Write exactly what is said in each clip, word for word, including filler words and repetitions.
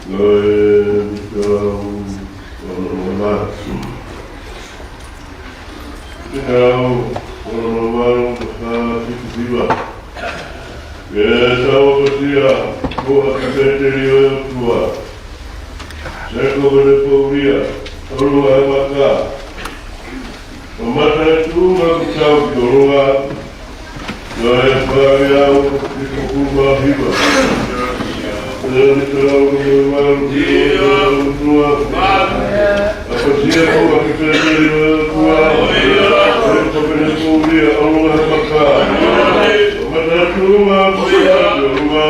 Ko e Mikaʻau ono noa valu. Mikaʻau ono noa valu, ka fā fitu hiva. Ke tau apasia, ko e ʻAkipeteli ʻo e ʻOtua. Sēkope Nepolia, ʻolunga he maka. Mamata e tuʻunga kuo tau ki ʻolunga. Ko e fā ngeau hivakulu mā hiva. Ko e Mikaʻau ono noa valu, ʻOtua. Apasia, ko e ʻAkipeteli ʻo e ʻOtua. Sēkope Nepolia, ʻolunga he maka. Mamata e tuʻunga kuo tau ki ʻolunga.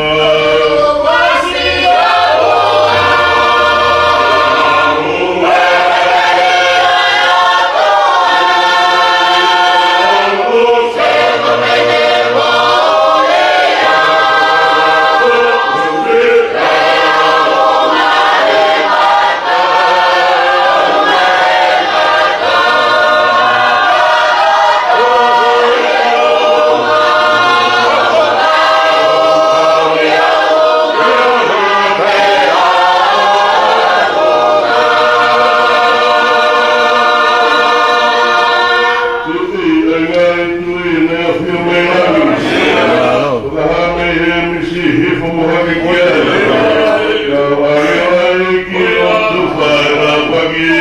Tuʻi ʻo e ngaahi tuʻi, naʻe ʻafio mei langi. Fakahā mei hēmisi, hifo mo hake ki ai. Kau ai ai ki o tufa e rapaki.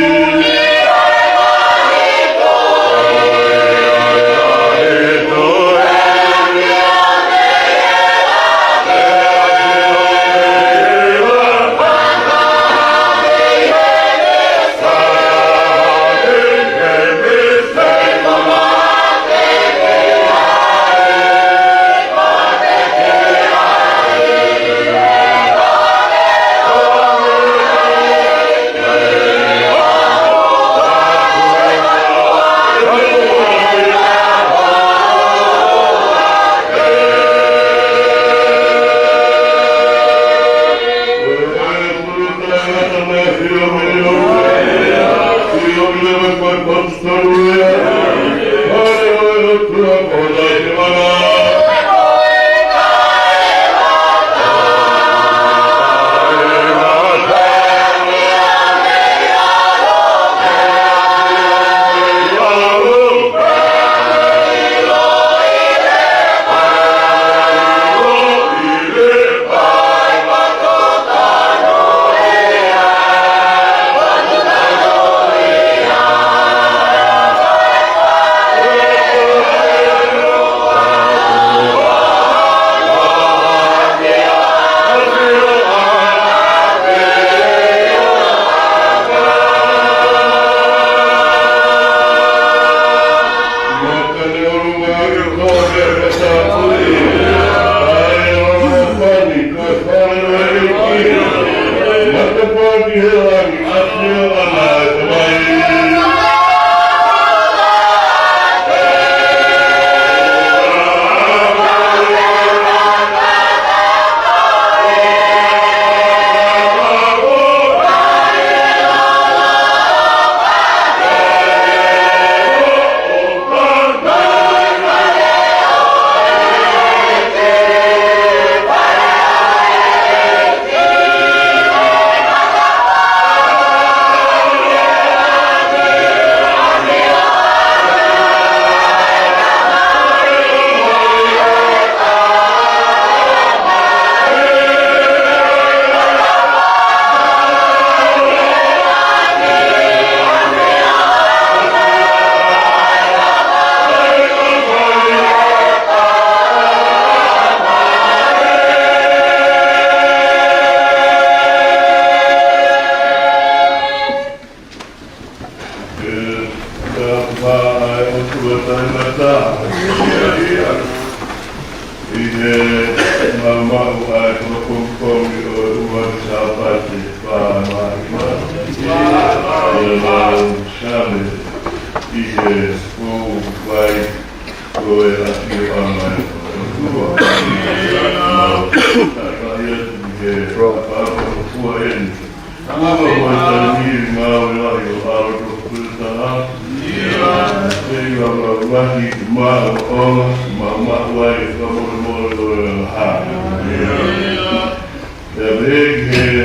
ʻI he maʻumaʻu ʻa e koloa pongipongi ʻo e ʻuluaki Sāpate, fā mā hiva. ʻI he mau sale ʻi he pou vai ko e ʻafioʻanga ʻo e ʻOtua. Mau tapa ia ʻi he ʻapaʻapa ʻo fua eni. Ua mai tani ngāue lahi ʻo ʻAlo Tokupilitana. Ia. Te ia lau lahi maʻu ola, maʻu maʻu ai e fakamolemole ʻo e angahala. Ia pehē ki he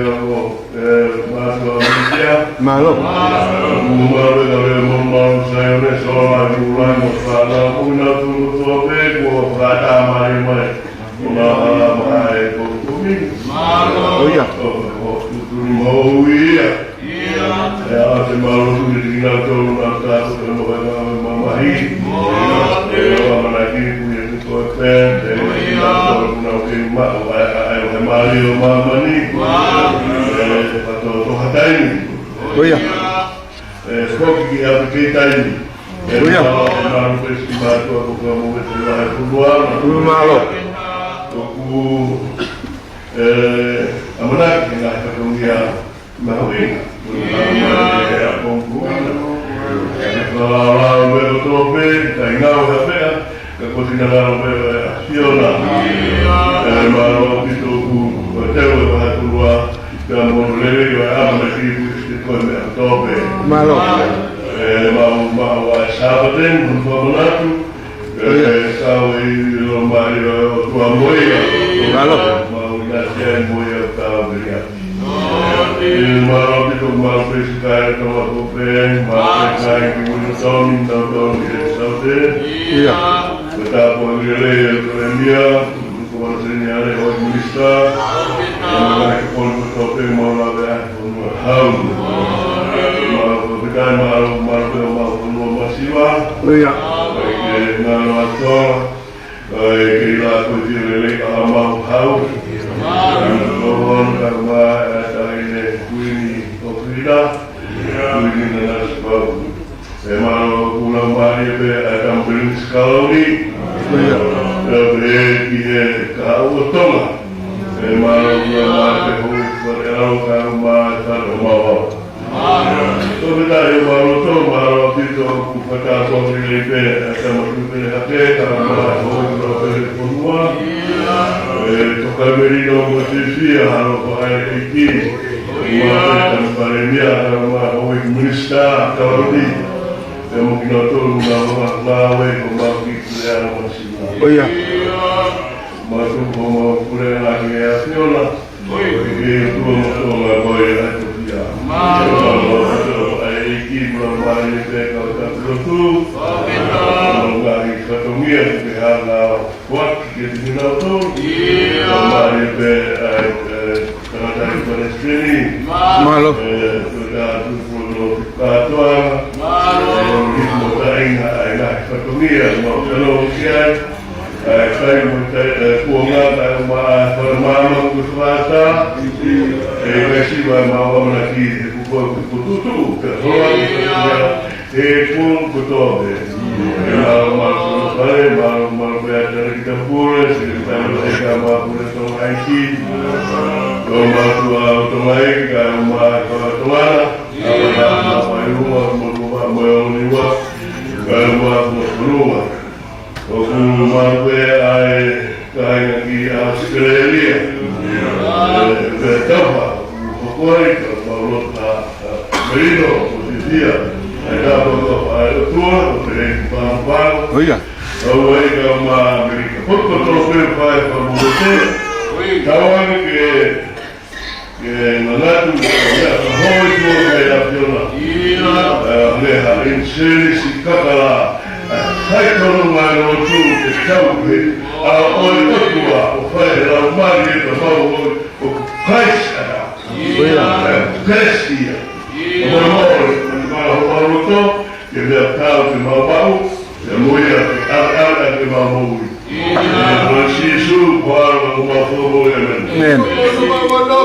Mālō. Mālō e kau lea mo mālō Saione, Sola, Iulai, mo Fala, mo ina tulu tua pe, ko Fata mai mai. Ko na ala mai ko kumi. Mālō. ʻIo. Ko, ko, ko, tuli mo ia. ʻIo. ʻE ʻa te mālō tuli ki na tolu na ta ko te mo ka na mamahi. ʻIo. ʻE ʻo mana ki ku ia ki ko e pen, ʻe ʻo ia tolu na ke ma, ʻo ai, ai, ʻo he mālō o māmani. ʻE, pato to hatai ni. ʻIo. ʻE, foki ki a ke tai ni. ʻIo. ʻE, ma, ma, ma, pesi ma, tua, ko ka mo, ʻe, te, la, e, kulua, na. Mālō. Ko ku, ʻe, ʻamanaki, na, ka ko ia. Mahuʻinga. Ka ko tina lalo pē ʻa Fiona. ʻE mālō ʻaupito ʻoku teu e vahe kulua. Pea mo lele ʻo e ʻamanaki ʻoku ʻi he koe meʻa kotoa pē. Mālō. ʻE mau, mau ʻa e Sāpate, mo fakamanatu. ʻE, ʻIo. Kau ʻi lo mai ʻo tua mo ia. Mālō. Mau ʻi na sia mo ia kau ia. ʻE mālō ʻaupito, mālō pē si kai to ma ko pē, mālō pē kai ki mo ia tau ni, tau tau ni e saute. ʻIo. Ko ta po ni le, ko le mia, ko ma se ni ale, ʻo minisitā. Mālō ki poli ko to pē, mālō la pē, ʻa, ko no hau. Mālō ko pē kai, mālō, mālō pē, mālō ko no masiva. ʻIo. Ko e ke ngalo atoa. ʻA e kei la ko te lele ka mau hau. Ko wan ka ma e taʻahine Kuini ʻo Frida. Kuini Nanasipauʻu. ʻE mālō kula mai pē ʻa e kampeni skaloni. ʻE pē ki he kahaʻu ʻo Tonga. ʻE mālō kula mai pē hoi fale au ka ma e fale o mau au. Tō pē tahi ʻo mālō tō, mālō ʻaupito ʻoku fakatau lelei pē, ʻa e tama tui pē hake, ka ma hoi kula pē le fonua. ʻE toka meri no mo te fia, halo ko ai e ki. Ma pē tama pale mia, ka ma hoi minisitā, ka loni. ʻE mo kina tolu na ma ngāue, ko ma ki kule ana ma sina. ʻIo. Ma tu ko ma kule ana ki e Fiona. Ko e ʻOtua mo Tonga ko e ʻAi Tokia. Mālō. Mālō ʻa e ʻEiki, mālō mālie pē kau tapu lotu. Mālō ngaahi fatongia kuo ke hanga ʻo foaki kiate kinautolu. Mālō mālie pē ʻa e, ʻe, tangataʻeiki palesiteni. Mālō. ʻE, ko e tangataʻeiki palesiteni kātoa. Mālō. ʻE, mo taʻengata ʻa e ngaahi fatongia, mo talo ki ai. ʻA e kai mo e kai, ʻe, kuonga, kae ʻumaʻā e fale maama kuo fakaʻatā. ʻE, kae siva ʻemau ʻamanaki he kuo, kuo tuʻutuʻu, ke hoa, ke ia, he kuonga kotoa pē. ʻE, mālō, mālō, mālō, mālō, mālō, pea tali ki ta pule, se ke tali ʻe ka ma pule Tonga ʻEiki. Ko mātuʻa ʻo Tonga ʻEiki, kae ʻumaʻā e kau Tonga. ʻA e kau Tonga ʻi ua, mo ua, mo e ʻOniua. Kae ʻumaʻā mo e ʻOniua. ʻOku malu pē ʻa e kāinga ki ʻAositelēlia. ʻE, pea tauha, ʻoku hoko ai, ka mau loto ʻa, ʻa, Melino, ʻo Sisia. ʻA e tapa ko ʻa e ʻOtua, ʻo te rei pamu pamu. ʻOia. ʻOku ʻai ka ma Melika. Potopoto pē fai pamu te. Tauange ke Ke ngangatu, ke hoi tuʻu ʻa e ʻAfiona. ʻIo. ʻE, meʻa ʻi he sēnisi kakala. ʻE, hai tonu mai lotu ke tau pē. ʻA ʻoe ʻOtua, ʻo fai he lau mali e ka mau ʻoi, ʻo Christ ʻa. ʻIo. ʻE, Christ ia. ʻIo. Mo e mau ʻoi, mo e mau loto, ke meʻa tau ke mau mau, ke mo ia ke ʻaʻaʻa ke mau moʻui. ʻIo. Ko Sīsū, ko e ʻAlo ʻo e Māfimafi, ʻēmeni. ʻĒmeni.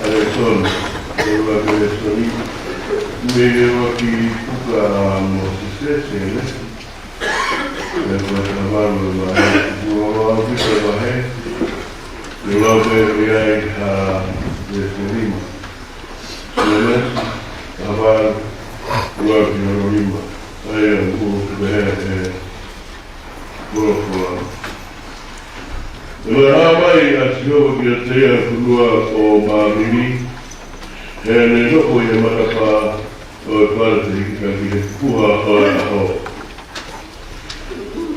Alison, ʻe ua ke Alison. Mei he ua ki puka mo Sisese, ne? ʻE ua ka valu ʻe vahe, ua ua ua ki ka vahe. ʻE ua ke ʻi ai ha ʻe lima. Sisese, ka valu, ua ki lima. ʻAi ʻa ua ke he, ʻe, Folofola. ʻE, naʻe hā mai ʻa Sihova kiate ia ʻi he fonua ʻo Māmili, heʻene noʻo ʻi he matapā ʻo e fale fehikitaki he puha ʻo e ʻaho.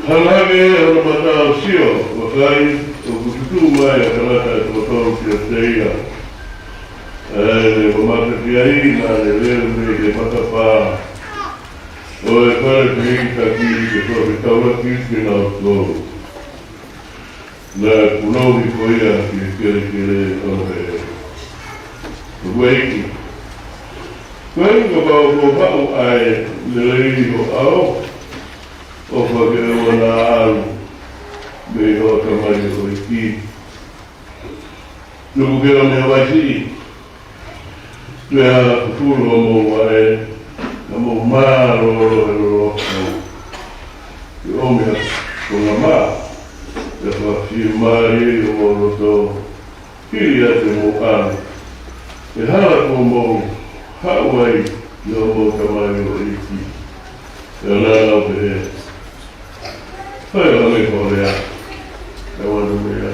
Hanga hake hono mata ʻo sio, vakai, ʻoku tutuʻu mai ʻa e tangata ʻe toko tolu kiate ia. ʻE, naʻe mamata ki ai, naʻa ne lele mei he matapā ʻo e fale fehikitaki ke toe fetaulaki kinautolu. Naʻe punou hifo ia ki he kelekele ʻo ne pehē, ʻOku ʻEiki, ko eni kapau kuo maʻu ʻa e lelei ho ʻao, ʻofa ke ʻoua naʻa ʻalu mei hoʻo tamaioʻeiki. Tuku ke ʻomi ha vaisiʻi, pea fufulu homou vaʻe, ka mou mālōlō he loloto. Ke ʻomi ha konga mā, pea fakafiemālie ʻi homou loto, hili ʻa e mou ʻalu ʻi he hala kuo mou haʻu ai ki hoʻomou tamaioʻeiki. Pea naʻa nau pehē, Fai ʻo hangē ko e lea. Ka ua nau meʻa.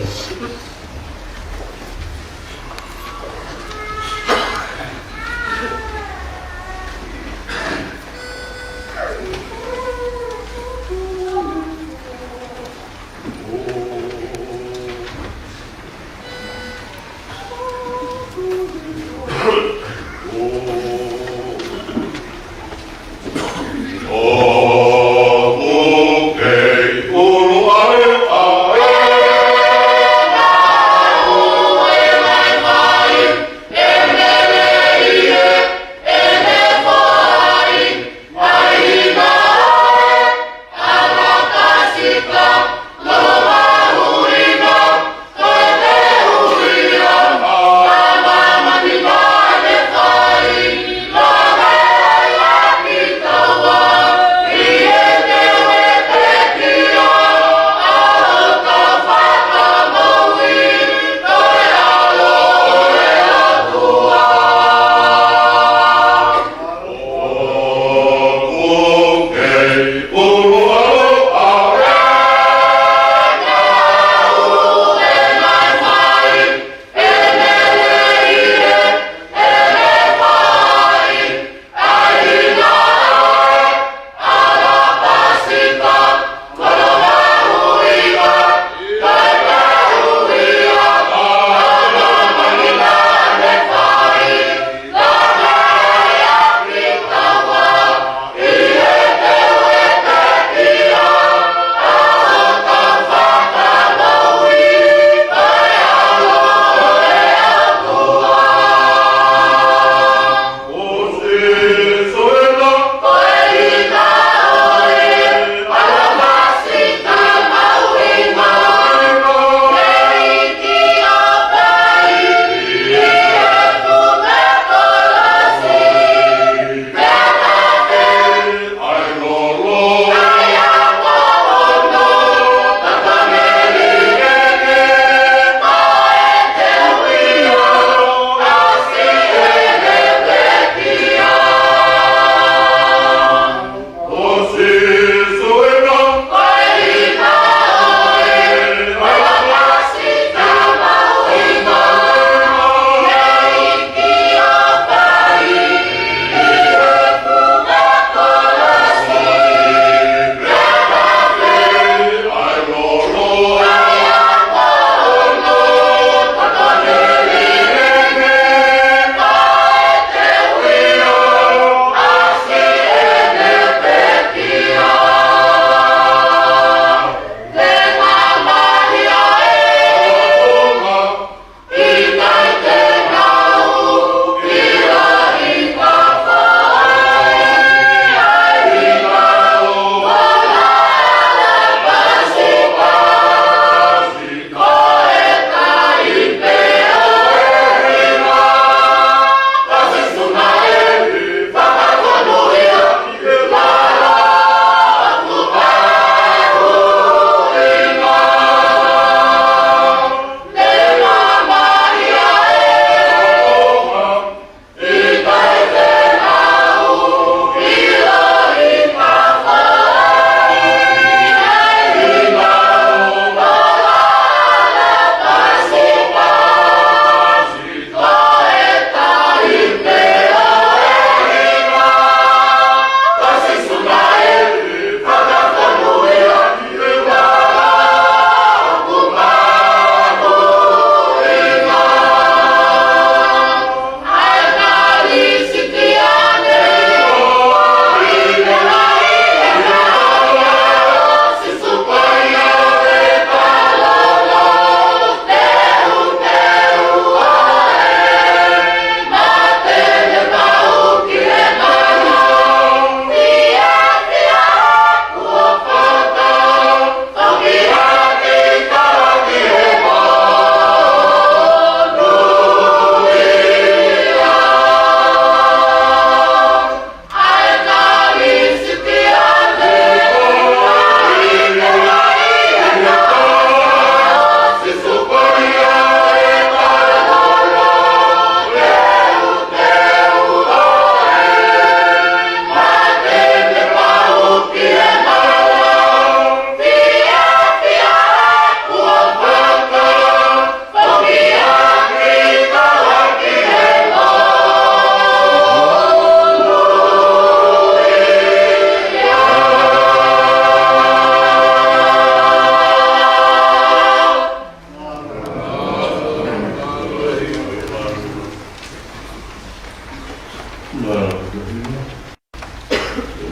Mālō, Tafina.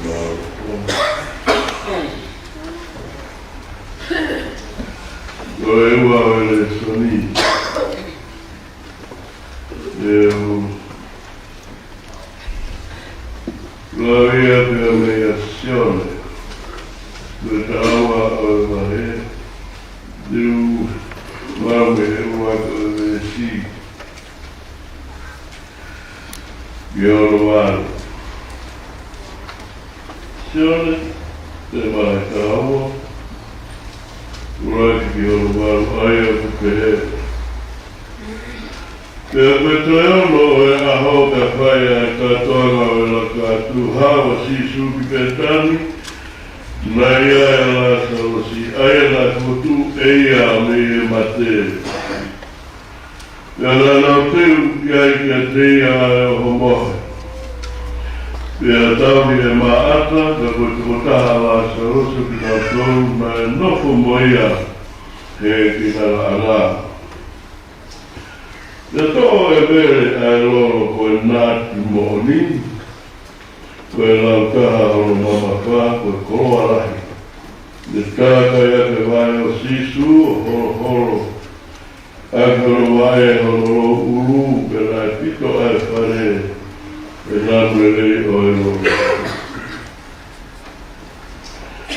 Mālō. Ko e ua ʻo e lēsoni ʻe u lau ia pea mei a Sione. Ko e taha ua ʻo e vahe, te u lau mei he ua ʻo e veesi ki hono valu. Sione, vahe taha ua, ʻuluaki ki hono valu, ʻa ia ʻoku pehē: Pea ko e toe ono ʻo e ʻaho, pea fai ʻa e kātoanga ʻo e laka atu, haʻu ʻa Sīsū ki Pētani, naʻe ʻi ai ʻa Lāsalosi, ʻa ia naʻe fokotuʻu ʻe ia mei he mate. Pea naʻa nau teu ki ai kiate ia ʻa e ʻohomohe. Pea tauhi ʻe Māʻata, ka ko e tokotaha ʻa Lāsalosi ʻo kinautolu naʻe nofo mo ia he kinautolu. Pea toʻo ʻe Mele ʻa e lolo ko e nāti moʻoni, ko e lautaha hono mamafa, ko e koloa lahi. Ne tākai ʻaki e vaʻe ʻo Sīsū, ʻo holoholo ʻaki hono vaʻe hono louʻulu, pea naʻe pito ʻa e fale ʻe he namu lelei ʻo e lolo.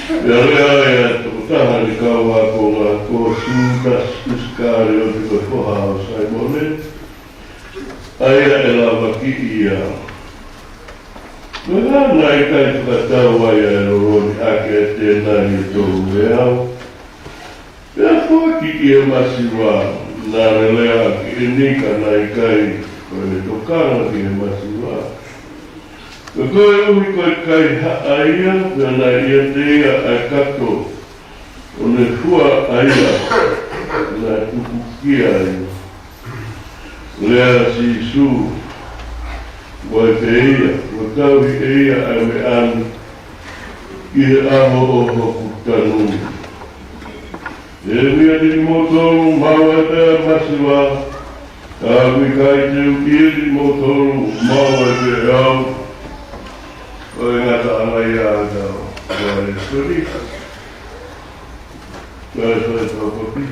Pea lea ʻa e tokotaha ʻi he kau ākonga, ko Siutasi ʻIsikalioti, ko e foha ʻo Saimone, ʻa ia ʻe lavakiʻi ia. Ko e hā naʻe ʻikai fakatau ai ʻa e lolo ni ʻaki ʻa e tēnari ʻe tolu reau, pea foaki ki he masiva? Naʻa ne lea ʻaki eni ka naʻe ʻikai ko ʻene tokanga ki he masiva. Ka koeʻuhi ko e kaihaʻa ia, pea naʻe ʻiate ia ʻa e kato, ʻo ne fua ʻa ia naʻe tupukia ai. Lea ʻa Sīsū, vakai pē ia, kuo tauhi ʻe ia ʻa e meʻa ni ki he ʻaho ʻo hoku tanu. ʻE ui ʻiate kimoutolu, maʻu ai pē ʻa e masiva, ka ʻoku ʻikai te u ui ʻiate kimoutolu, maʻu ai pē ʻe au. Ko e ngataʻanga ia ʻa e tau. Ko e suri. Ko e suri tau kopi.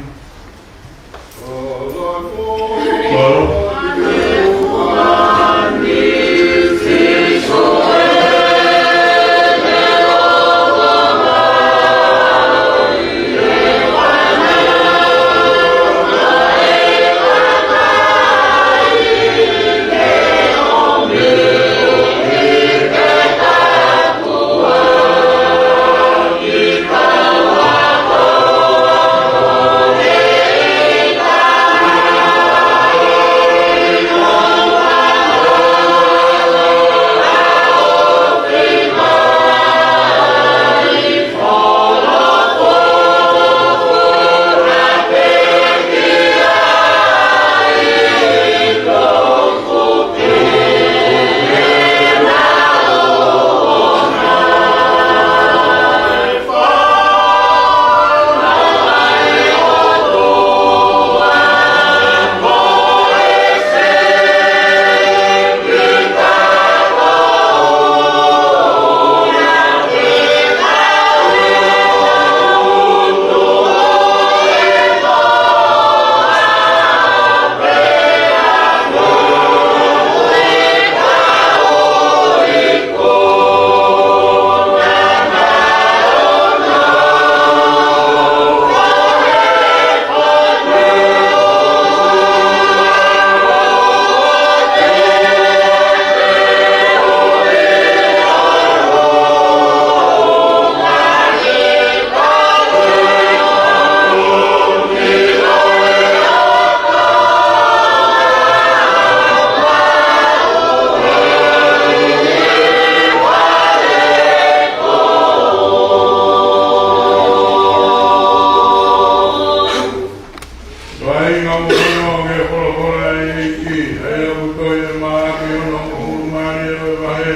Vainga mo hono ke folofola ʻa e ʻEiki, ʻa ia ʻoku toʻo ʻe Maʻake ʻi hono hongofulu mā ua ʻo e vahe,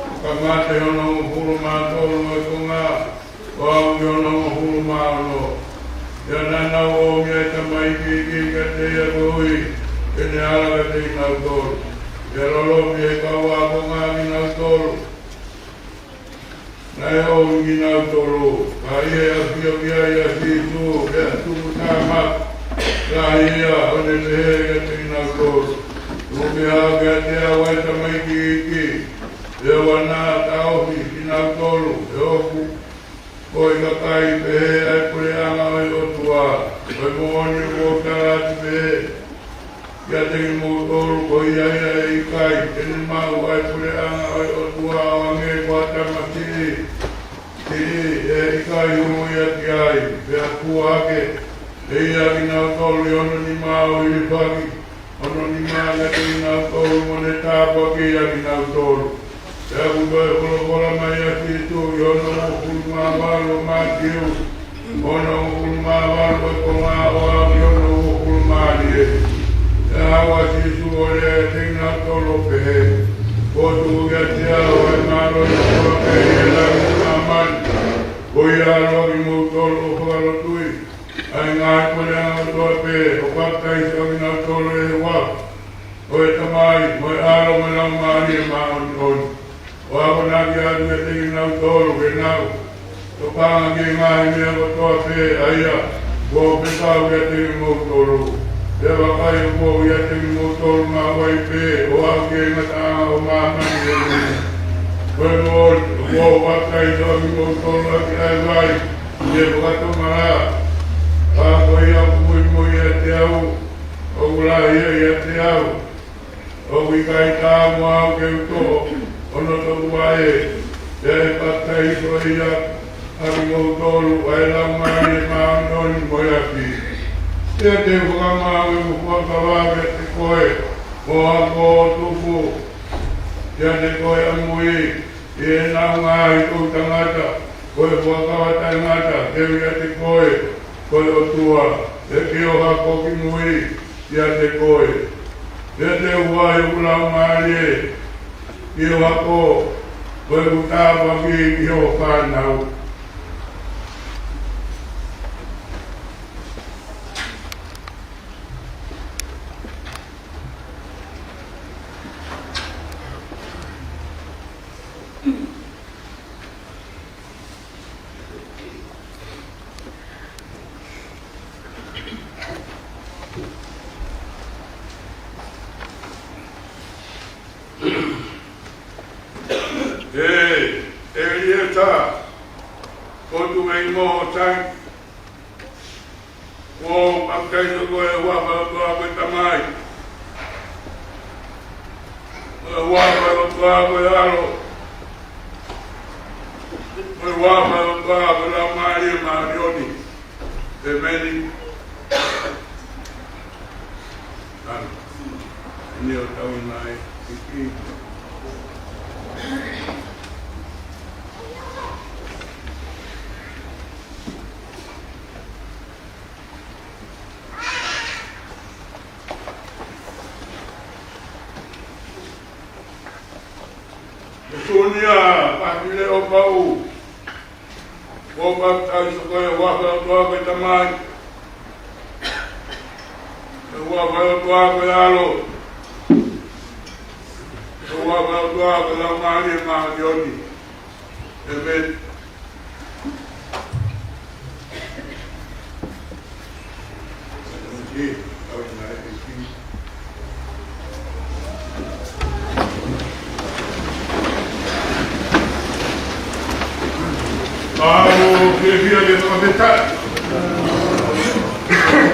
ʻo kamata ʻi hono hongofulu mā tolu ʻo e konga, ʻo aʻu ki hono hongofulu mā ono. Pea naʻa nau ō mei ai e tamaiki iiki kiate ia koeʻuhi ke ne ala kiate kinautolu. Pea lolomi ʻe he kau kinautolu. Ka ʻi he ʻafioʻi ʻa Sīsū ʻi he tuʻutāmaki lahi ia, ʻo ne pehē kiate kinautolu, Tuku ke haʻu kiate au ʻa e tamaiki iiki, pea ʻoua naʻa taʻofi kinautolu, he ʻoku ʻikai pehē ʻa e puleʻanga ʻo e ʻOtua. Ko e moʻoni ʻoku ou tala atu pē kiate kimoutolu, ko ia ia ʻe ʻikai te ne maʻu ʻa e puleʻanga ʻo e ʻOtua ʻo hangē ko ha tama siʻi, siʻi ʻe ʻikai hulu ʻiate ai, pea fua hake ʻe ia kinautolu ʻi hono nima ʻo hilifaki hono nima kiate kinautolu, mo ne tāpuakiʻi ʻa kinautolu. Pea ʻoku toe folofola mai ʻa Sīsū ʻi hono hongofulu mā valu ʻo Mātiu, hono hongofulu mā valu ʻo e konga ʻo aʻu ki hono hongofulu mā nima. Pea haʻu ʻa Sīsū ʻo lea kiate kinautolu ʻo pehē, Kuo tuku kiate au ʻa e mālohi kotoa pē ʻi he langi mo māmani. Ko ia ʻalu ʻa kimoutolu ʻo fakalotuʻi ʻa e ngaahi puleʻanga kotoa pē, ʻo papitaiso ʻa kinautolu ʻi he huafa ʻo e Tamai, mo e ʻAlo, mo e Laumālie Māʻoniʻoni, ʻo akonaki atu kiate kinautolu ke nau tokanga ki he ngaahi meʻa kotoa pē ʻa ia kuo u fekau kiate kimoutolu. Pea vakai, ʻoku ou ʻiate kimoutolu maʻu ai pē ʻo aʻu ki he ngataʻanga ʻo māmani ʻeni. Ko e moʻoni, ʻoku ou papitaiso ʻa kimoutolu ʻaki ʻa e vai ʻi he fakatomala. Ka ko ia ʻoku muimui ʻiate au, ʻoku lahi ia ʻiate au, ʻoku ʻikai taau mo au ke u toʻo hono topuvaʻe, pea ʻe papitaiso ʻe ia ʻa kimoutolu ʻa e Laumālie Māʻoniʻoni mo e afi. Pea te u fakamaʻu ʻeku fuakava kiate koe, mo hako ʻo tupu kiate koe ʻamui ʻi heʻenau ngaahi toʻutangata, ko e fuakava taʻengata te u ʻiate koe, ko e ʻOtua, pea ke u hako ki mui ʻiate koe. Pea te u ʻoange ʻeku Laumālie ki ho hako, ko ʻeku tāpuaki ki ho fānau. ʻE ʻEliesa, ko Tuʻi mo Sai, ʻoku ou papitaiso koe ʻi he huafa ʻo e ʻOtua ko e Tamai, ʻi he huafa ʻo e ʻOtua ko e ʻAlo, ʻi he huafa ʻo e ʻOtua ko e Laumālie Māʻoniʻoni. ʻEmeni. ʻAmeni. ʻEni o tau mai, ʻEiki. Ko Sunia Pākile ʻo Pau, ʻoku ou papitaiso koe ʻi he huafa ʻo e ʻOtua ko e Tamai, ʻi he huafa ʻo e ʻOtua ko e ʻAlo, ʻi he huafa ʻo e ʻOtua ko e Laumālie Māʻoniʻoni. ʻEmeni. Pau, ke fia ke fakafetaʻi.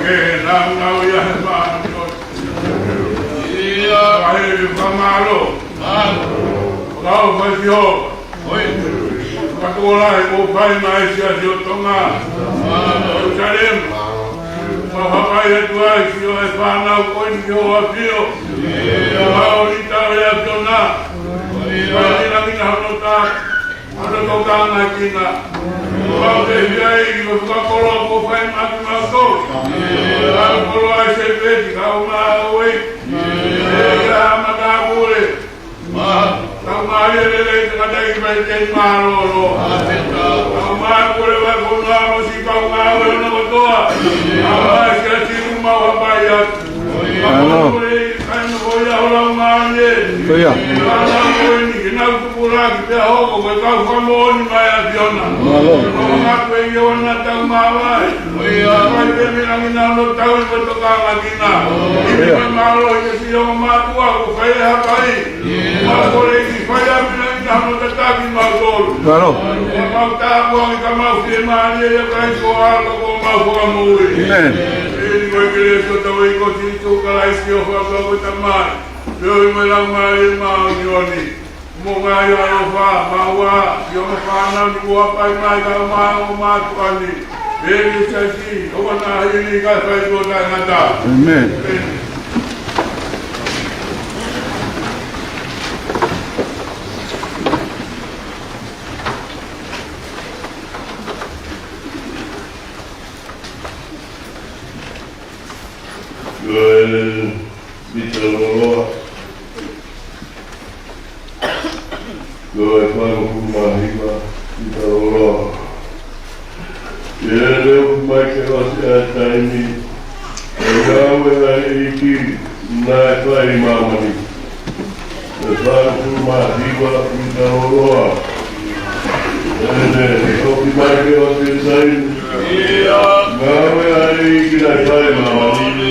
Ke nau nau ia he māʻoniʻoni. ʻIo. Kae fakamālō. Mālō. Kau fai Sihova. Fakatokolahi kuo fai mai siasi ʻo Tonga, ʻo Salema. Mau hapai atu ai siʻo e fānau ko eni ki hoʻo ʻafio. Mau ʻi tau e ʻAfiona. Mau ʻi nangina hono tā, hono tokanga kina. Mau te hiai ki ho fakakolo kuo fai mai kimautolu. Mau kolo ai se peti kau mau ʻoi. ʻE ia matakule. Tau mālie lelei te katai ki mai te mālōlō. Tau mālie kule vai kona mo si kau ngāue ʻona kotoa. Tau mālie siasi ʻoku mau hapai atu. Tau mālie kule i kai mo ko ia hola mālie. Ko ia. Ke nau tupulaki pea hoko ko e kau fakamoʻoni mai ʻa e ʻAfiona. Mālō. Ko e ngaahi ʻEiki ʻoku nau tau māvae. Ko ia. Mai pē mei langi nau nau tau i ko e tokanga kina. Ko ia. Ke mālō ke sio mātuʻa ko fai e hapai. Mālō ko e ʻEiki fai ʻa e mei langi nau nau tataki mautolu. Mālō. Ke mau tāpuaki ka mau fiemālie ʻia Kalaisi ko e ʻAlo ko homau Fakamoʻui. ʻĒmeni. ʻEiki ko e kelesi ʻa hotau ʻEiki ko Sīsū Kalaisi ʻo e ʻofa ʻa e Tamai. Pea ʻofa ʻa e Laumālie Māʻoniʻoni. Mo e ngaahi ʻaloʻofa, maʻu ʻa e ʻofefānau ni kuo hapai mai kae ʻumaʻā ʻa e mātuʻa ni. Pea ʻi he siasi, ʻoua naʻa hili kae fai tuʻo taʻengata. ʻĒmeni. Ko e mita loloa. Ko e fāngofulu mā hiva, mita loloa. Ke lele mai ke ʻosi ʻa e taimi, ʻa e ngāue ʻa e ʻEiki naʻe fai ʻi māmani. Ko e fāngofulu mā hiva, mita loloa. Ke lele mai ke ʻosi ʻa e taimi, ngāue ʻa e ʻEiki naʻe fai ʻi māmani.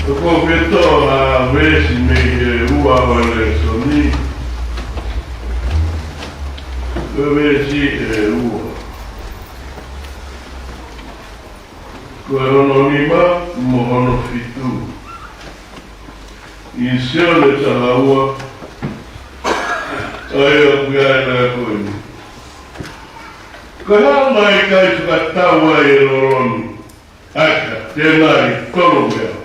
ʻOku ou fie toʻo ha veesi mei he ua ʻo e lēsoni. Ko e veesi ʻe ua. Ko e hono nima mo hono fitu. ʻI Sione taha ua, ʻa ia ʻoku ʻi ai ʻa e lea ko eni. Ko e hā naʻe ʻikai fakatau ai ʻe he lolo ni ʻa e katenali tolungeau,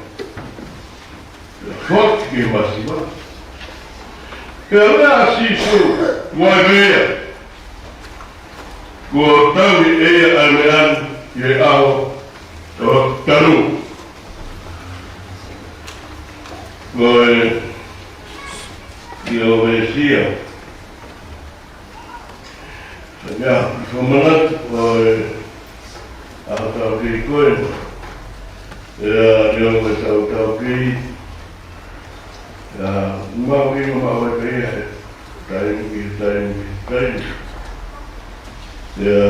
pea foki ki he masiva? Pea lea ʻa Sīsū, Vakai, kuo tauhi ʻe ia ʻa e meʻa ni ʻi he ʻaho ʻo e tanu. Ko e, ʻio, veesi ia. Ia, ʻi he fakamanatu ʻo e ʻaho taukei ko eni. ʻIo, ʻio, ko e tau taukei. ʻIo, mau ʻi ma mau e pea he taimi ki he taimi ki he taimi. ʻIo,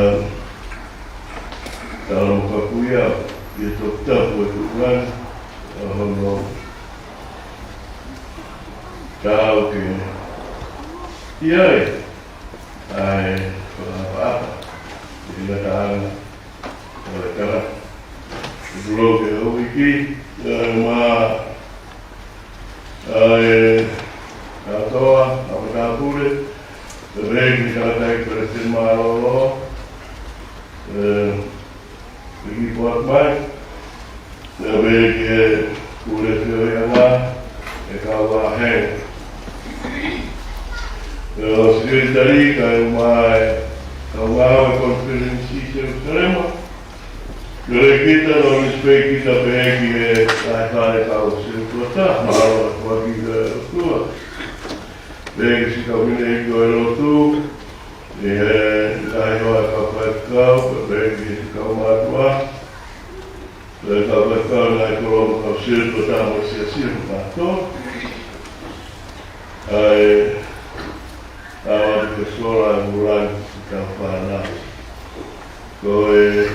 tala mo kapuia, ʻi he toputapu ʻo e tuʻunga ni, ʻa hono taukei. ʻI ai ʻa e fakaʻapaʻapa ʻi he ngataʻanga ʻo e tangata. ʻOku lau ke houʻeiki, ʻa e ma, ʻa e kātoa, ʻa e matāpule, ʻa e veiki tangata ʻi Palesiteni Mālōlō, ʻa e Ricky Portman, ʻa e veiki Pule Feohiʻanga, ʻa e kau vāhenga. ʻA e Sekelitali, kae ʻumaʻā e kau ngāue Konifelenisi Selusalema. Lelei kita, no respect kita pehē ki he ngaahi fale kau Selutuata, mahalo ʻa e kuaki ʻa e ʻOtua. Pehē ki siʻi kau fineʻeiki ʻo e lotu, ʻi he ngaahi hoa kau faifekau, pehē ki siʻi kau mātuʻa, pehē kau faifekau ngaahi kolo mo kau Selutuata mo e siasi mo kātoa. ʻA e, ʻa e ʻoatu ke sola e mulan ki he kau fānau. Ko e,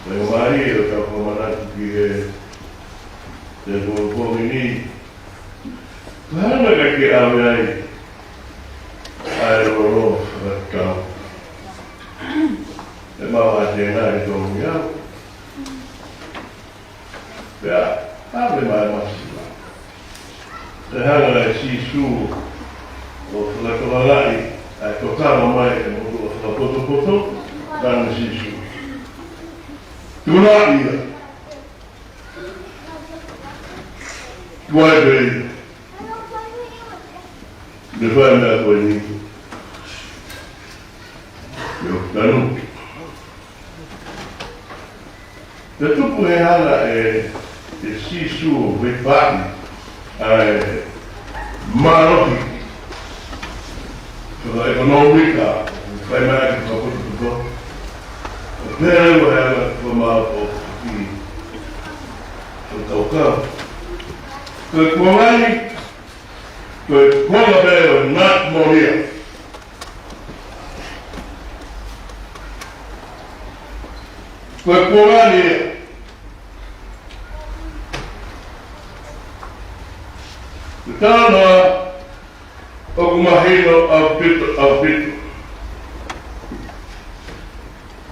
ko e mali ʻo e kau fakamanatu ki he, he pongipongi ni. Ko e hā naʻe ʻikai ke ʻave ai ʻa e lolo fakatau? ʻE mau ʻa e tenga ʻi tō miau. Pea, ʻave mai masiva. Pea hanga ʻe Sīsū ʻo fakatokangaʻi ʻa e tokanga mai ʻa e motuʻa fakapotopoto, tanu Sīsū. Tuna ia. Kuai pei. Ne fai meʻa ko eni. ʻIo, tanu. Te tupu he hanga ʻe, ʻe Sīsū ʻo veivai ʻa e mālohi fakaʻekonōmika, fai mai ʻaki fakapotopoto. Pea ʻe ua he hanga ʻo fakamāʻopoʻopo ki he kaukau. Ko e kuonga ni, ko e kuonga pē ʻo e nāti molia. Ko e kuonga ni ia. Ko e talanoa ʻoku mahino ʻaupito, ʻaupito.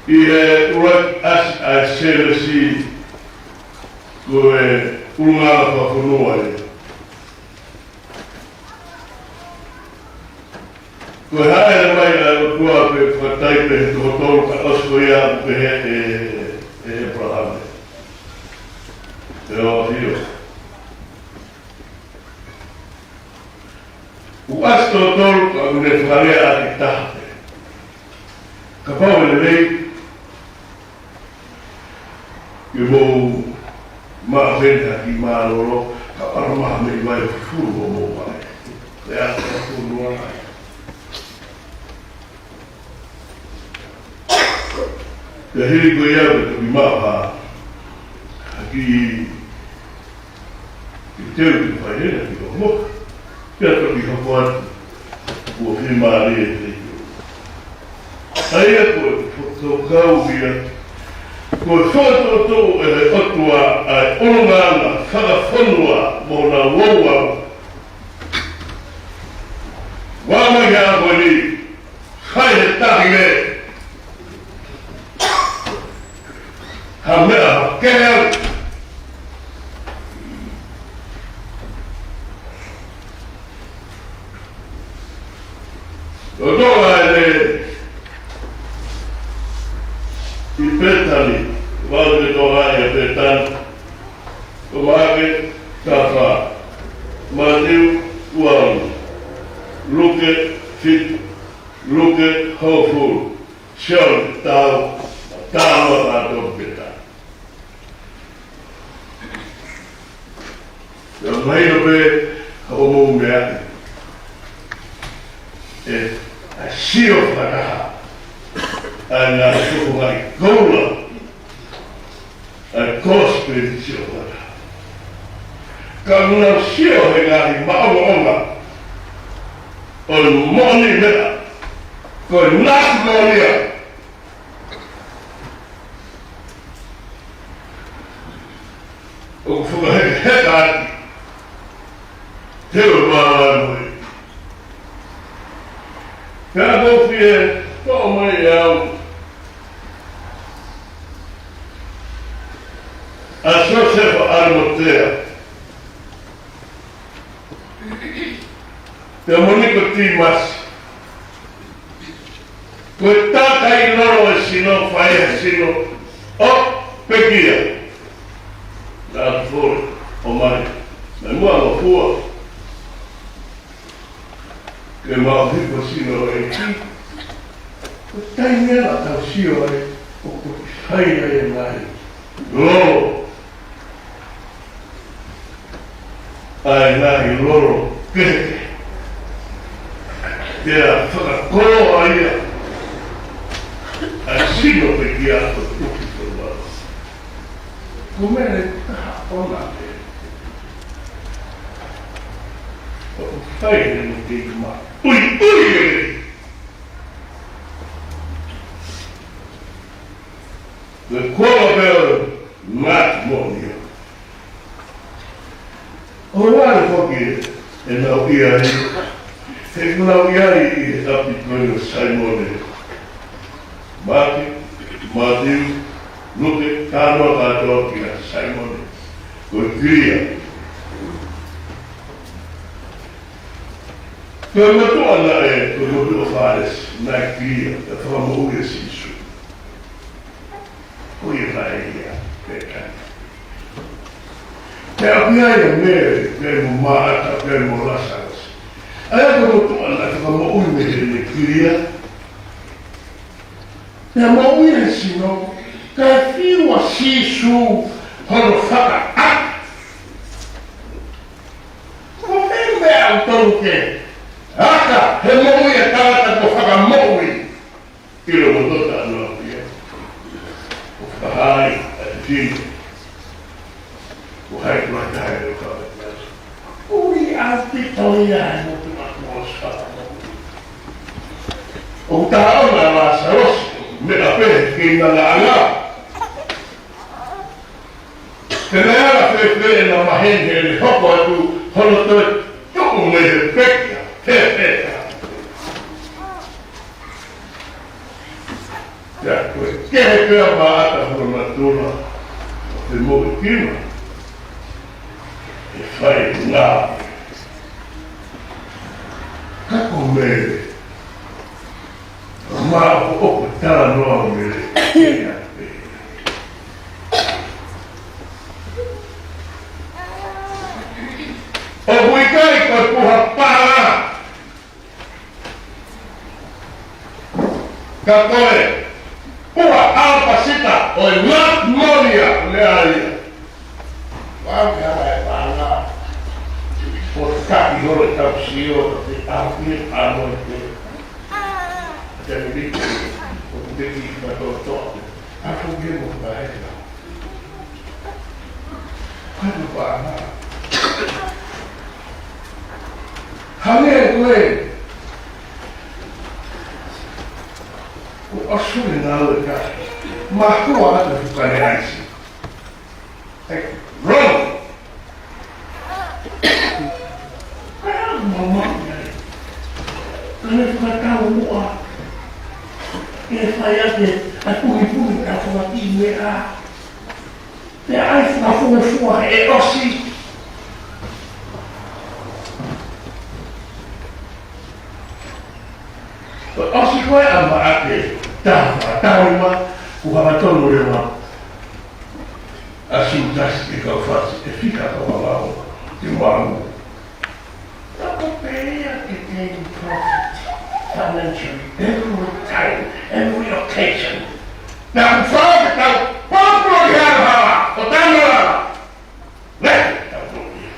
ʻI he ʻuluaki ʻasi ʻa e Sēnesi, ko e ʻulungaanga fakafonua ia. Ko e hāʻele mai ʻa e ʻOtua pea fakataipe he toko tolu ka ʻosi ko ia ʻoku pehē ʻe, ʻe ʻĒpalahame. ʻE ʻOfio. Kuo ʻasi toko tolu ka ʻoku ne fakalea ʻaki taha pē. Kapau ʻe lelei, ke mou maʻu heni ha kiʻi mālōlō, ka ʻalu mai ha meʻi vai ʻo fufulu ʻo mou vai. Pea ka fufulu ai. Pea hili ko ia pea toki maʻu ha, ha kiʻi, kiʻi teu ke fai hena ki homo. Pea toki hoko atu. Kuo fiemālie e feituʻu. ʻA ia ko e fakakaukau ia, ko e fakatoʻotoʻo ʻe he ʻOtua ʻa e ʻulungaanga fakafonua mo na wauau. Ua mai ha ko ni, fai he tahi me. Ha meʻa kehe au. ʻO toʻo ʻa e lea ʻi Pētani, vale toʻo ʻa e Pētani. Ko Maʻake, tafa. Mātiu, ua ono. Luke, fitu. Luke, hongofulu. Sione, taha, taha ua, taha tolu Pētani. Pea mahino pē hoʻomou meʻa. ʻE, ʻa e sio fakataha. ʻA e ngaahi fofonga ʻi koula. ʻA e kosipeli sio fakataha. Ka ʻoku nau sio he ngaahi maʻongoʻonga. ʻO e moʻoni meʻa. Ko e nāti moʻoni ia. ʻOku fakahekeheka ʻaki. Te u mālōlō mo e. Pea ʻoku ou fie toʻo mai ʻe au ʻa Siosefa ʻAlimatea, pea mo Nikotīmasi, ko e tangata ʻi lolo ʻo e sino, fai ʻa e sino ʻo pekia. Naʻa ku fole ʻo mai, naʻe muʻa ngofua ke mau hifo sino ʻEiki. Ko e taimi ʻena ʻoku tau sio ai ʻoku fai ai e ngaahi lolo, ʻa e ngaahi lolo kehekehe. Pea fakakoloa ia ʻa e sino pekia ʻo tuki ko e lolo. Ko e meʻa ʻe taha ʻona pē ʻoku fai ʻe he kei ma ui ui e Ko e koloa pē ʻo e ngaahi moʻoni. ʻOku ʻi ai foki ʻenau ʻi ai, he ʻoku nau ʻi ai ʻi he ʻapi ko eni ʻo Saimone. Maʻake, Mātiu, Luke, talanoa kātoa kia Saimone, ko e kilia. Ko e motuʻa naʻe, ko e motuʻa Fālesi, naʻe kilia, ʻe fakamoʻui ʻe Sīsū. Ko ia naʻe ia, pē kani. Pea ʻoku ʻi ai ʻa Mele, pea mo Māʻata, pea mo Lāsalosi. ʻA ia ko e motuʻa naʻe fakamoʻui mei heʻene kilia. Pea moʻui ʻene sino, kae fiu ʻa Sīsū hono fakaʻata. Ko e meʻa ʻoku tonu ke ʻata he moʻui ʻa e tangata kuo fakamoʻui. ʻIlo mo tota noa pia. ʻO fakahā ai ʻa e tino. ʻO hai kuo ʻata he ʻo fakamoʻui. Ui ʻaupito ia he motuʻa kuo ʻosi fakamoʻui. ʻOku taʻoʻona ʻa Lāsalosi, meʻa pē he kei nana anga. Pea naʻe ala fēfē ʻena maheni heʻene hoko atu hono toe tuʻu mei he pekia, he pekia. Pea ko e kehe pē ʻa Māʻata hono natula, ʻo femoʻuekina, ʻe fai ngāue. Ka ko Mele, ma ʻoku talanoa Mele. ʻOku ʻikai ko e puha paʻanga. Ka ko e puha ʻalapasita ʻo e ngaahi moʻoni ʻa e lea ia. Vave ʻa e paʻanga. ʻO taki holo ʻetau sio, ʻo te ʻapi ʻa mo e te. Te ni, ʻo te ki ma tō tō. ʻA ko ke mo ka he ka. Ka no paʻanga. Hangē ko e. Ko ʻAsuli na le ka. Mahua atu fu ka ne aisi. Hey, wrong. Ka mama. Ka ne fakatau muʻa. Ke fai ake, ʻa e pungipungi ka fakakiʻi meʻa. Pea ʻai fakafuafua ʻe ʻosi. ʻOsi ko e ʻa Maʻake, taha, taha lima, kuo hanga tonu leva ʻa Siutasi ke kau fasi, ʻe fika kau ʻalu, ke malu. Ka ko pē ia ke kei profit financially, every time, every occasion. Naʻa ku fai ke tau, pōpula ki he hala, ʻo tana la. Leke, tau pōpula.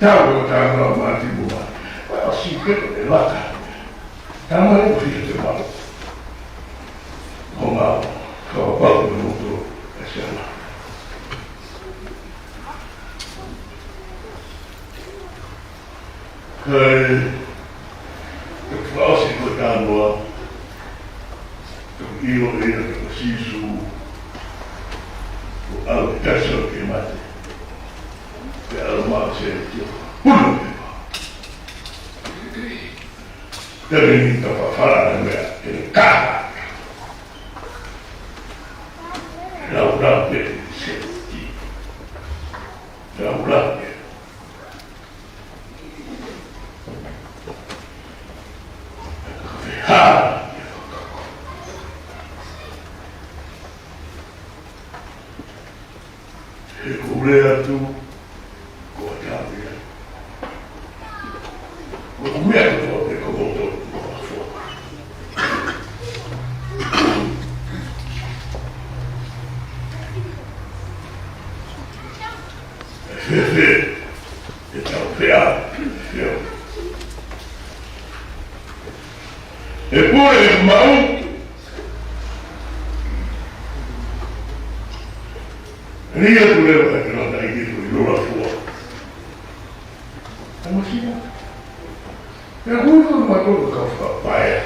Tau ʻo tana la māti mua. Well, si ke ko te laka. Tama le ko fika te mau. Ko mau, ko pau ke mutu, e se la. Kai, ʻoku fakaʻosi ko e talanoa, ʻoku ʻilo ʻe ia ko Sīsū, ʻoku ʻalu ʻi he taimi ke mate. Pea ʻalu mai ʻo sēniti ʻo pulu pepa. Temi ni ka fafala na mea ke ne kaha. Lau lau pe sēniti. Lau lau pe. He ʻoku ou lea atu, ko e tapu ia. Ko e meʻa ko ē ko e moto, ko e fua. Fēfē, ʻe tau pea, pea. ʻE pule ʻe maʻu. Lia tu leva e tangata i te kui lula fua. Tama sina. Pea kui ko ma tolu ka fakapaea.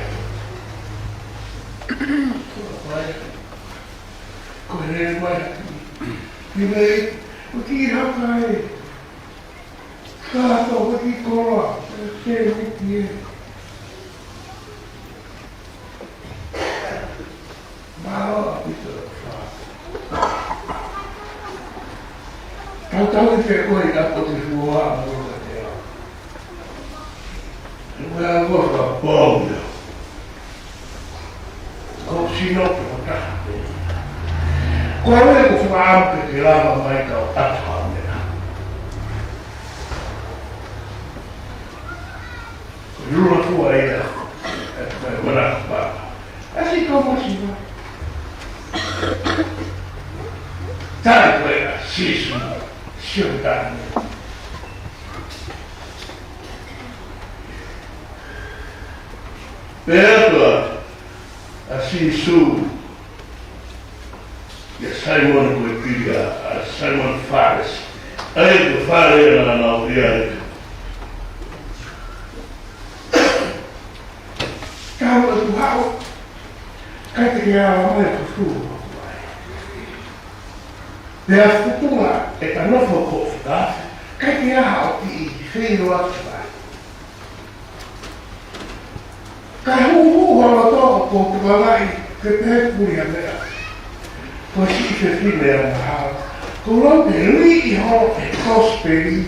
Fakapaea. Ko e lea mai. Ni mei, ko ki haka e. Ka tau ki koloa, ke miti e. Mālō ʻaupito. Tautau i te koe i ako te fua mo ka te ao. He ua ua ka pau ia. Ko sino ko taha. Ko e ko fua am ke te lava mai ka o atu ha meʻa. Ko lula fua ia. E, e, mana ka papa. ʻAsi kau masiva. Tali ko e ʻa Sīsū, sio tani. Pea ko e ʻa Sīsū, ʻia Saimone ko e pili ʻa, ʻa Saimone Fālesi. ʻA ia ko e fale ia naʻa nau ʻi ai. Kau atu haʻu, kai te ke ala mai ko fua. Pea futunga e ka nofo ko fuka, kai te aha o ki i fei loa ki vai. Kai huhu holo to ko tuka vai, ke pehē puli a mea. Ko si i fefine a maha, ko lau te li i holo e kospeli,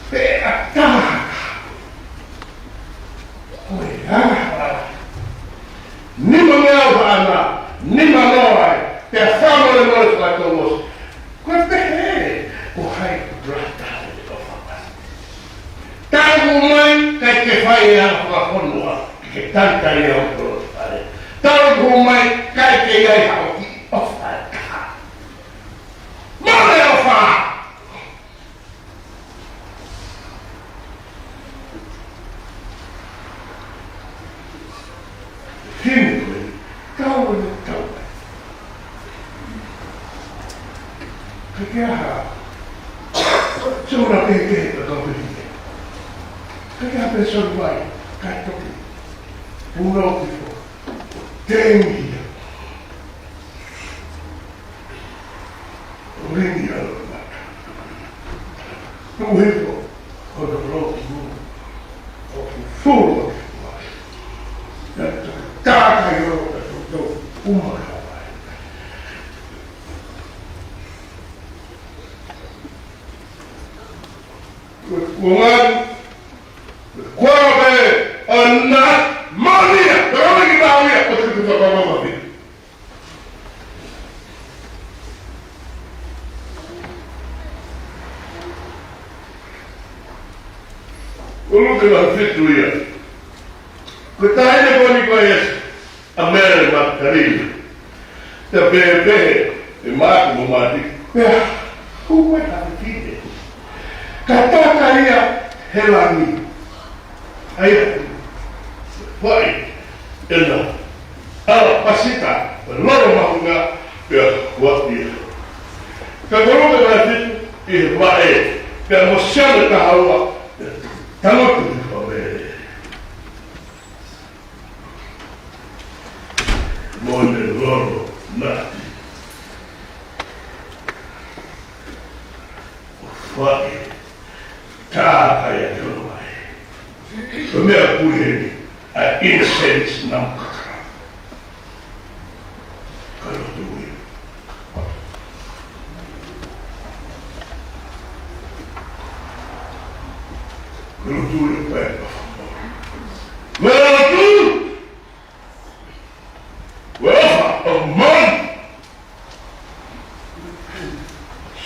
pe a taha. Ko e ala, ala. Nima meʻa ʻo haʻana, nima noa ai, pea fakamolemole fakatomos. Ko e pehē, ko hai ko brata e ʻofa. Tau mai, kai ke fai e ala fakafonua, ke talitali au ko fale. Tau mai, kai ke iai hau ki ʻofa e taha. Mole ʻofa! Hini koe, kau ʻene kau ai. Ka ke aha, sona ke ke ka kau pehini. Ka ke aha pe sona vai, ka toki. Puno ki fo. Tengi ia. Ringi ʻa e mata. Tuʻu hifo, ko e tokoloki munu. ʻO fufulu ʻa e fua. Naʻe toki tākai ʻo ka tau uma ka vai. Ko e kuonga, ko e kuonga pē, ʻo na, mania, tau ki mau ia, ko e tuku tau ka mau ia. Ko Luke vahe fitu ia. Ko e taʻahine ko eni ko Iesu, ʻa Mele Makitalina. Pea pehē ʻe Maʻake mo Mati. Pea, hū mai ha fefine. Ka taka ia he langi. ʻA ia, fai, ʻena, ʻalapasita, lolo mahuʻinga, pea huaʻi ia. Ka ko Luke vahe fitu, ʻi he vaʻe, pea mo Sione taha ua, tangutu hifo ʻa Mele. Mo ʻene lolo, nati. Vaʻe. Ka ʻai ʻa e ono ai. Ko e meʻa pule ni, ʻa e incense namu kakala. Ka lotu ia. Ka lotu ia, pea ka famo. Ka lotu! Well, come on!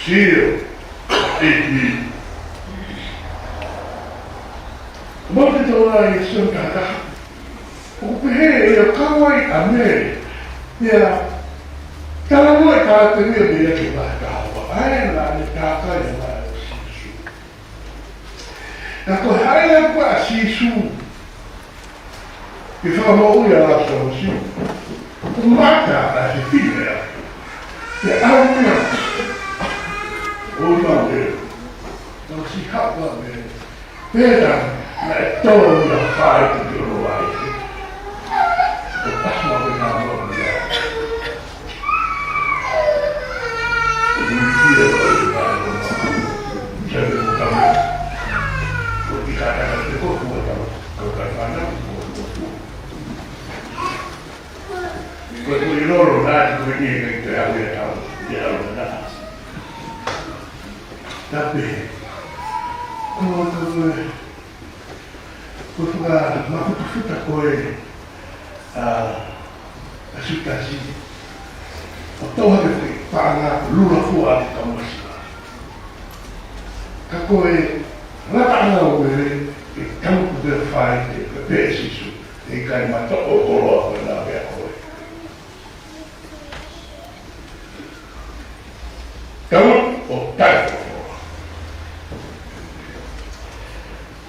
Sio, ʻEiki. Mau te tau ai sio kākā. ʻOku pehē ʻe ia ʻoku kau ai ʻa Mele. Ia, talanoa ʻa e tangata ni ʻo ne ia ke vahe kahaʻu. ʻA ē naʻa ne kākā ai ʻa Sīsū. Ka ko e haʻele ko ē ʻa Sīsū ke fakamoʻui ʻa Lāsalosi, ʻoku mata ʻa e fefine ia. Ke ʻalu ia. ʻO Mele. Tau siʻi haʻu ʻa Mele. Pea naʻe tō ia fai ki he ʻolunga. ʻO pasi ʻa Mele ʻo ia. Tape, ko, ko, ko, Ko e fakamafuta ko ē ʻa, ʻa Siutasi. ʻO toʻo hake foki paʻanga ko e lula fua ʻa e kamuʻa. Ka ko e lataʻanga ʻo Mele, ʻe kamu ko e fai ke pehē ʻe Sīsū, ʻe ʻikai matoʻo koloa ko ena pea ko ē. Tau ʻo tai.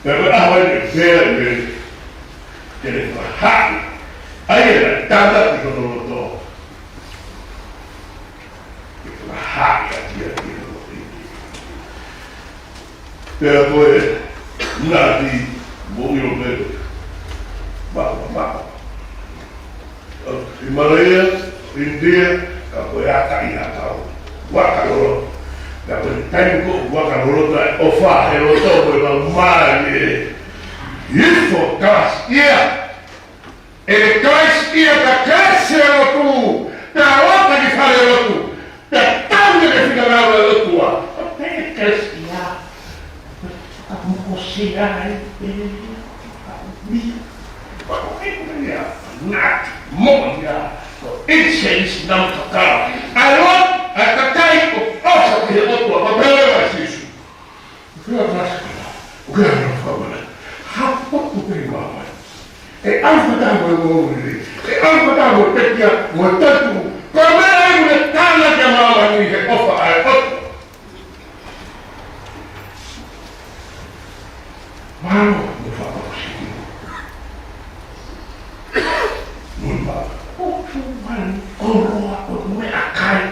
Pea ko e ʻaho ʻe pea ʻe te le fahaʻi. ʻAi ʻa e tangata ki hono loto. Ke fahaʻi ʻa ia ki hono loto. Pea ko e nati mo ʻilo pē. Mako, mako. ʻI Malaia, ʻInitia, ka ko e aka ʻi ha kau. Vaka loloto. Ka ko e taimi ko ē vaka loloto ai, ʻofa he loto ko e lau mai ē. Ifo Kalaisi ia. ʻE Kalaisi ia ka Kalaisi e lotu. Ka ʻofa ki fale lotu. Pea tau ia ke fika ngāue ʻa e ʻOtua. Pea pehē ʻe Kalaisi ia. Ka moko sia ai, pehē ia. Ka mi. Ka ko e pehē ia. Ngati, mo ia. Ko e incense namu kakala. ʻA e lotu, ʻa e kakai ʻoku ʻofa ki he ʻOtua. Pea pehē ʻe Sīsū. Fea Kalaisi. ʻOku ʻi ai ʻa e fakamana. Hapo ko pē māmani. ʻE ʻalu fakataha mo e moʻoni. ʻE ʻalu fakataha mo e pekia, mo e tatu. Ko e meʻa ia ʻoku ne tānaki ʻa māmani he ʻofa ʻa e ʻOtua. Mālō mo fakaʻosi. Nui mā. ʻOku mani koloa ʻo meʻakai.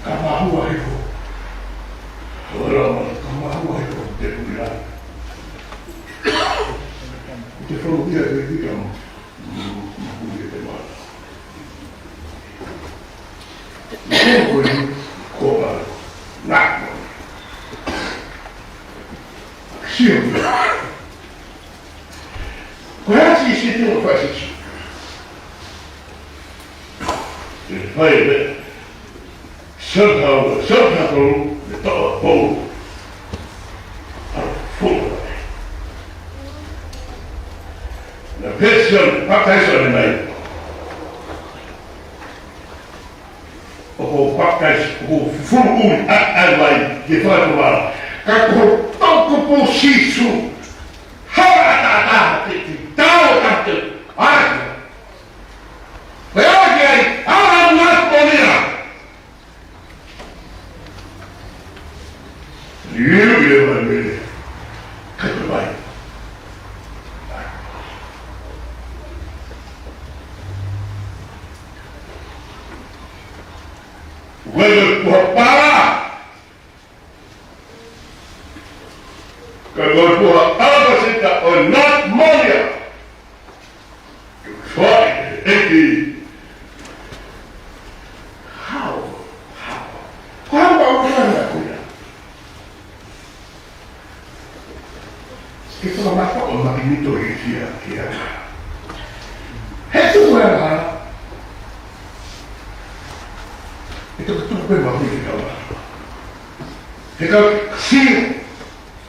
Ka mahua hifo. Ora ma, ka mahua hifo te kuila. Te fonu ia te kita mo. Mo ia te mata. Ko ia, ko ia, ko ia. Sio. Ko e ʻasi ʻi he tino fasi. ʻE fai ʻe, Sione hau, Sione hau, ʻe toʻo ʻa Paula. ʻA Paula. Naʻe pehē ʻe Sione, papitaiso ʻanenai. ʻOku ou papitaiso, ʻoku ou fufulu ʻuli ʻa, ʻa e vai, ke fai ʻa e vala. Ka ko e toʻukupu ʻo Sīsū. Hala ʻataʻatā, te, te, tau ʻataʻatā, ʻaia. Pea ʻoku ʻi ai, ʻa e ngaahi pōnia. Liu ia mai mele. Ka te vai. Vai, vai, kua pala. Ka ko e puha ʻalapasita ʻo e nati mōlia. Fai ʻe he ʻEiki. Ka sio,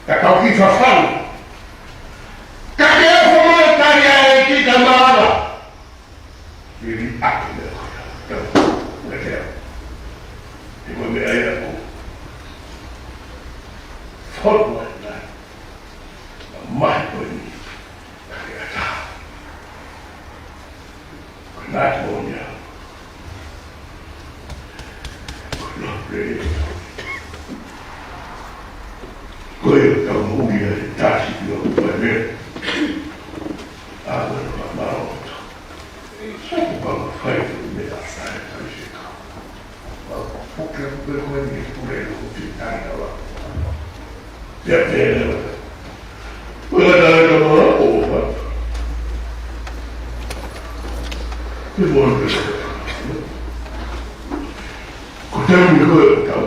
ka tau ki fafau. Ka ke ofo mai tali ʻa e ʻEiki ka malava. Vili ake leo. Tau, tau. Te ko me ai aku. Fot mai nai. Mai ko ni. Ka ke ata. Ko na ko ni. Ko na ko ni. Ko e tau mui ai tasi ki o ko e me. A ko na ma o. Sa ko pa ma fai ko me a sai sai se ka. Pea pea leva. Ko e tau e tau o pa. Ko e tau ni ko e tau.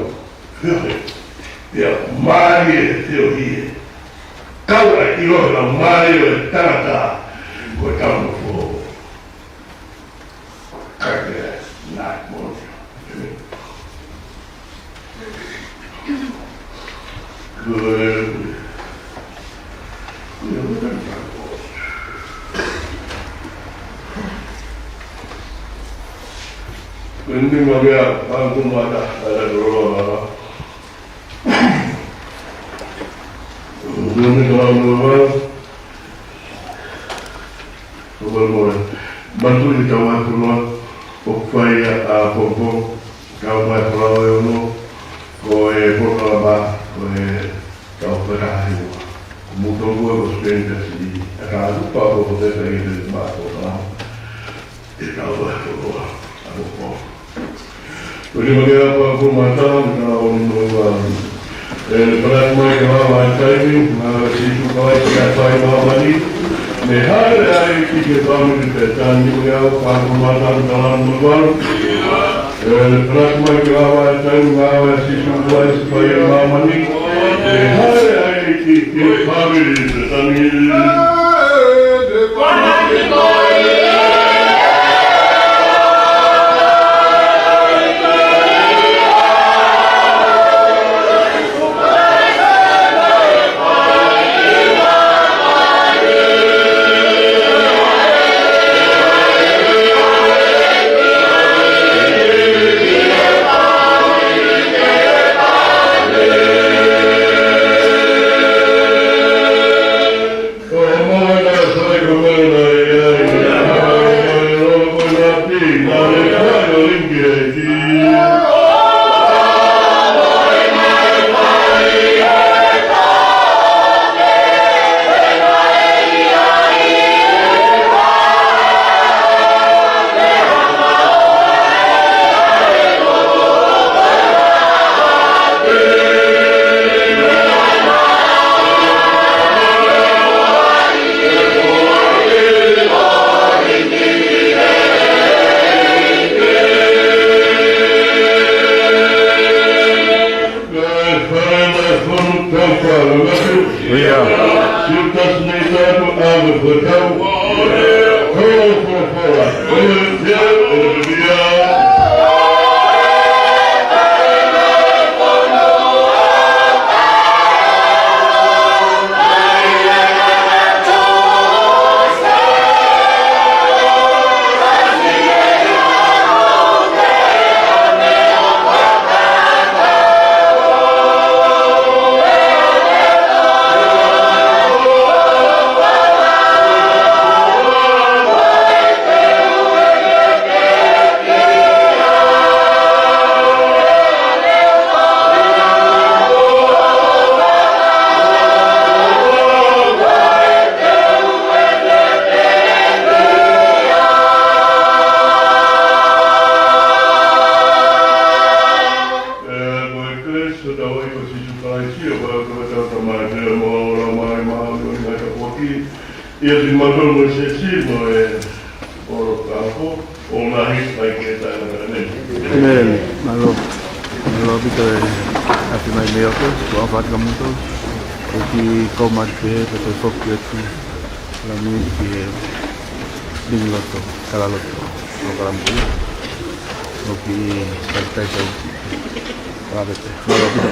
Pea mālie e teohie. Kau ai ʻilo he lau mālie ʻo e tangata. Ko e tau no fo. Kaipea, nā, mō. Good. Ko e nima mea, pāngu mata, ala rolo mata. Ko e nima mea, Ko e molemole. Manatuʻi ʻetau ʻaho ni, ʻoku fai ʻa e pongipongi, kau mai ʻa e folau ʻe ono, ko e polokalama, ko e tau fakataha hiva. Ko e motuʻa ko Speni Kasi, ʻa e kakai ʻoku pau ko e tau fakataha hiva, ko e tau fakataha hiva. Ko e nima mea, pāngu mata, mea o ni no wa. ʻE, pea ʻoku ʻikai ke lava ʻa e taimi, ngāue ʻa Sīsū Kalaisi ʻa e fai māmani. Mei he hāʻele ʻa e ʻEiki ki he fāmili pē. Taimi ni, pāngu mata, mea o ni no wa. ʻE, pea ʻoku ʻikai ke lava ʻa e taimi, ngāue ʻa Sīsū Kalaisi fai ʻa māmani. Mei he hāʻele ʻa e ʻEiki ki he fāmili pē. Taimi ni. ʻE, ko e Kalaisi ʻo tau ʻEiki ko Sīsū Kalaisi, ʻofa ʻa e ʻOtua ko e Tamai, feohi mo e Laumālie Māʻoniʻoni, ngaahi tāpuaki, ʻiate kimoutolu mo e siasi, mo e ʻOtua ko e ʻOtua lahi, ʻo taʻengata. ʻĒmeni. ʻĒmeni. Mālō. Mālō ʻaupito e ʻapi mai mei ʻOkú, ʻoku ou ʻofa atu kia moutolu. ʻEiki, ko mate, pea toe foki atu. Lami ki he lingloto, kalaloto, ʻo Kalamiki. ʻOku ou kiʻi talitali sai. Kalaloto. Mālō ʻaupito.